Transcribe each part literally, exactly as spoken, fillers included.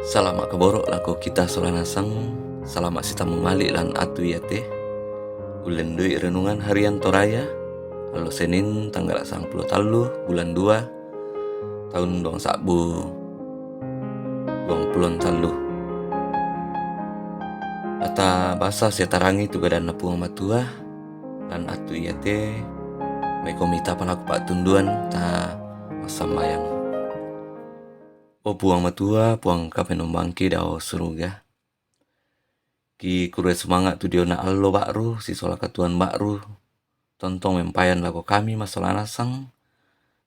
Salama' kaboro' lako kita sola nasang. Salama' sitammu mali' lan attu iate. Ullendu'i renungan harian Toraya, allo Senin, tanggala' sangpulo tallu, bulan dua, taun duang sa'bu duang pulo tallu. Lata basa sia tarangi tu kadanNa Puang Matua lan attu iate. Maikomi tapalaku pa'tunduan, ta massambayang. O Puang Matua, Puang Kapenombangki dao suruga, kikurre sumanga' tu diona allo ba'ru sisola katuoan ba'ru, tontong mempayan lako kami massola nasang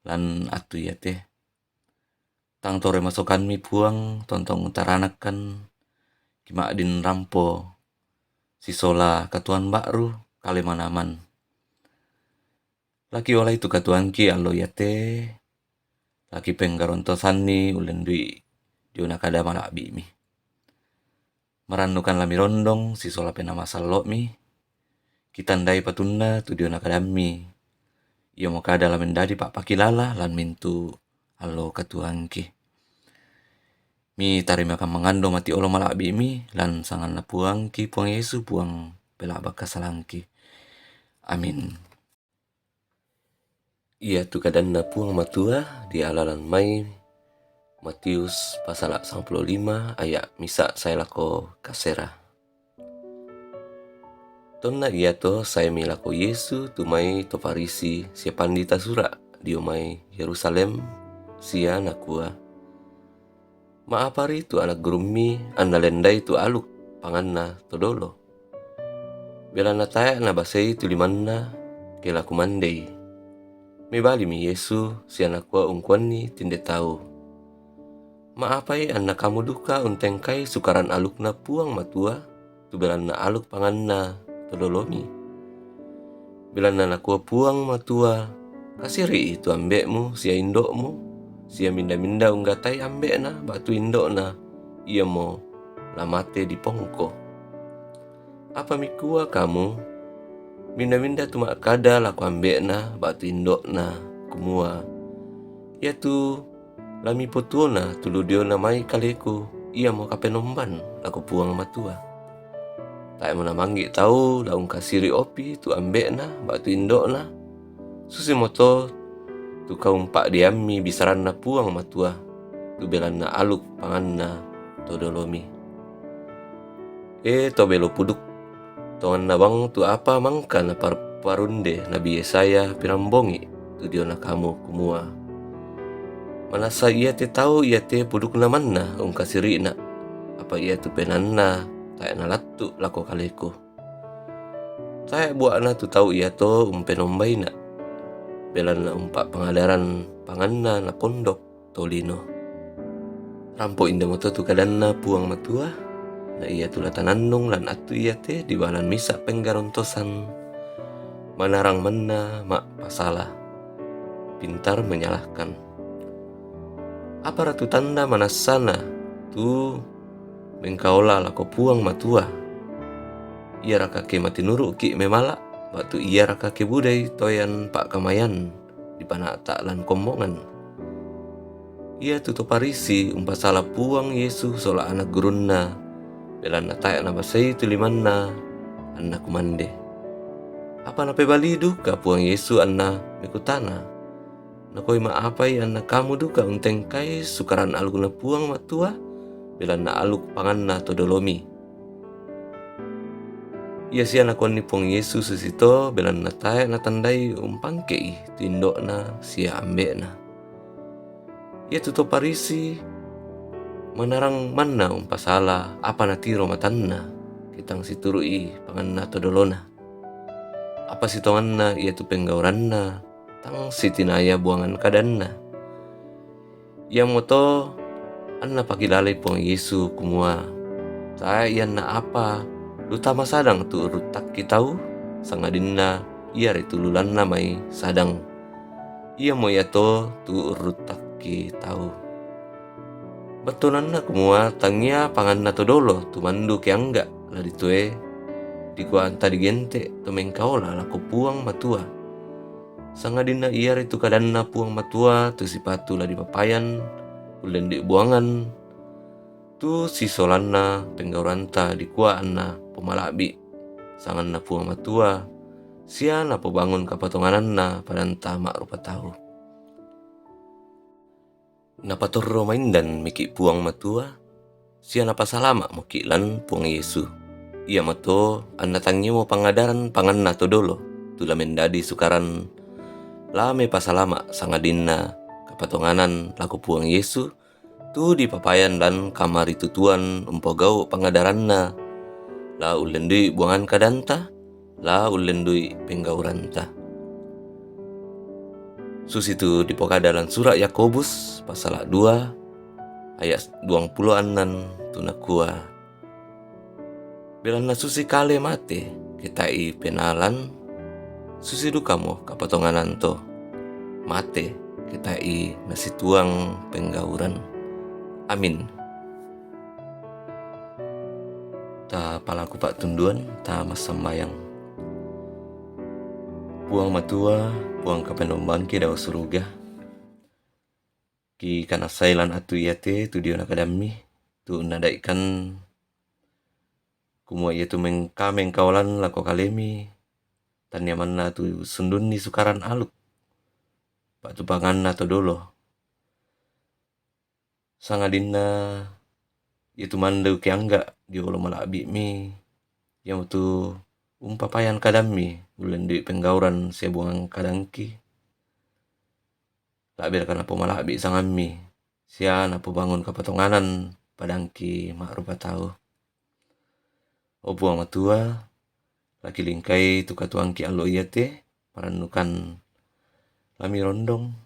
lan attu iate. Tang toroi masokanmi, Puang, tontong utaranakkan kima'din rampo sisola katuoan ba'ru kale manaman. Laki olai tu katuoangki allo iate, laki penggarontosanni ullendu'i diona kada mala'bi'mi. Marannukan la mirondong sisola Penaa Masallo'mi, kitandai patunna tu diona kadammi, iamo kada la mendadi pa'pakilala lan mintu' allo katuoangki. Mitarimakang mangando mati' olo mala'bi'mi lan sanganNa Puangki, Puang Yesu, Puang pela'bak kasalangki. Amin. Iatu kadanNa Puang Matua diala lan mai Matius pasala' sangpulo lima aya' misa' sae lako kasera. Tonna iato saemi lako Yesu tu mai to Farisi sia pandita sura' dio mai Yerusalem, sia nakua, "Ma'apari tu ana' gurummi anna lendai tu aluk panganna to dolo? Belanna tae' nabasei tu limanna ke la kumandei." Mebalimi Yesu sia nakua ungkuanni tinde tau, "Ma'apai anna kamu duka untengkai sukaran alukNa Puang Matua, tu belanna aluk panganna to dolomi? Belanna nakua Puang Matua, 'Kasiri'i tu ambe'mu sia indo'mu,' sia minda-minda unggatai ambe'na ba'tu indo'na, iamo la mate dipongko. Apa mikua kamu, minda-minda tu ma'kada lako ambe'na ba'tu indo'na, kumua, 'Iatu la mipotuona tulu diona mai kaleku, iamo Kapenomban lako Puang Matua.' Tae'mo namanggi' tau la ungkasiri' opi tu ambe'na ba'tu indo'na, susimoto tu kaumpa'diammi bisaranNa Puang Matua, tu belanna aluk panganna to dolomi." E to belo puduk, tonganna bang tu apa mangka napar-, parunde Nabi Yesaya pirambongi tu diona kamu, kumua, "Manassa iate tau iate pudukna manna ungkasiri'Na', apa iatu penaanna tae' nalattu' lako kaleku. Tae' bua'na tu tau iato umpenombaina', belanna umpa'pangadaran panganna napondok tolino." Rampo indemoto tu kadanNa Puang Matua, na iatu la tanannung lan attu iate dibalan misa' penggarontosan, manarang manna ma'pasala, pintar menyalahkan. Apara tu tanda manassana tu mengkaola lako Puang Matua? Iaraka ke matinuru'ki' memala', ba'tu iaraka ke budai toyan pa'kamayan dipana'ta' lan kombongan? Iatu to Parisi umpasala Puang Yesu sola ana' gurunNa, belanna tae' nabasei tu limanna anna kumande. Apa napebalii duka Puang Yesu anna mekutana, nakoi, "Ma'apai anna kamu duka untengkai sukaran alukNa Puang Matua, belanna aluk panganna to dolomi?" Ia sia nakuanni Puang Yesu susito, belanna tae' natandai umpangke'i tu indo'na sia ambe'na. Iatu to Parisi manarang manna umpasala apa natiro matanna, ke tang situru'i panganna to dolona. Apa sitonganna iatu penggauranna tang sitinaya buangan kadanna. Iamoto anna pakilalai Puang Yesu kumua, "Tae' ianna apa lu tama sadang tu'u ruttakki tau, sangadinna ia ritu lu lanna mai sadang. Iamo iato tu'u ruttakki tau." Bettuananna kumua, tangia panganna to dolo tu mandu ke angga' la ditue, dikua anta digente' to mengkaola lako Puang Matua. Sangadinna iaritu kadanna Puang Matua tu sipatu la dipapayan, ullendu'i buangan, Tu sisolanna penggauranta dikua anna pomalabbi sanganna Puang Matua, sia napobangun kapatongananna padanta ma'rupa tau. Napatorro maindan miki Puang Matua, sia napasalama' moki lan Puang Yesu. Iamoto anna tangngemo pangadaran panganna to dolo, tu la mendadi sukaran la mepasalama' sangadinna kapatonganan lako Puang Yesu, tu dipapayan lan kamaritutuan umpogau' pangadaranna, la ullendui buangan kadanta, la ullendui penggauranta. Susitu dipokada lan sura' Yakobus pasala' dua ayat duangpulo annan, tu nakua, Belanna susi kale mate, ke ta'i penalan, susi dukamo kapatonganan to mate, ke ta'i nasituang penggauran. Amin. Ta palaku pa'tunduan, ta massambayang. Puang Matua, Puang Kapenombangki dao suruga, ki kanassai lan atu iate tu diona kadammi, tu unnadaikan kumua iatu mengka mengkaolan lako kalemi, tannia manna tu sundunni sukaran aluk, pa'tupanganna to dolo. Sangadinna iatu mandu keangga' dio olo mala'bi'mi, iamotu umpapayan kadammi, ullendui penggauran sia buangan kadangki, la'biraka napomala'bi' sangammi, sia napobangun kapatonganan padangki ma'rupa tau. O Puang Matua, laki lingkai tu katuangki allo iate, parannukan lami rondong,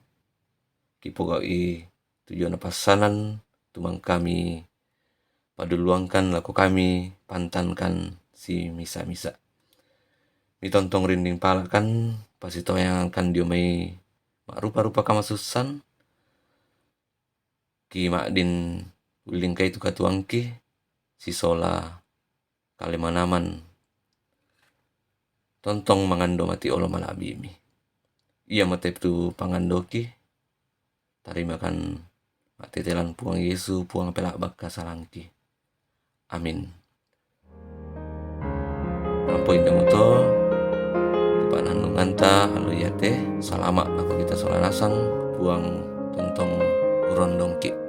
kipogau'i tu diona passanan, tu mangkami padulluangkan lako kami, pantankan si misa-misa. Mitontong rinding palakan, pasitoyangkan dio mai ma'rupa-rupa kamasussan, ki ma'din ullingkai tu katuangki, sisola kale manaman tontong mangando mati olo mala'bi'mi. Iamote tu pangandoki, tarimakan ma'tetelan Puang Yesu, Puang pela'bak kasalangki. Amin. Rampo indomoto tu pa'nannunganta allo iate, salama' lako kita sola nasang, Puang tontong urondongki.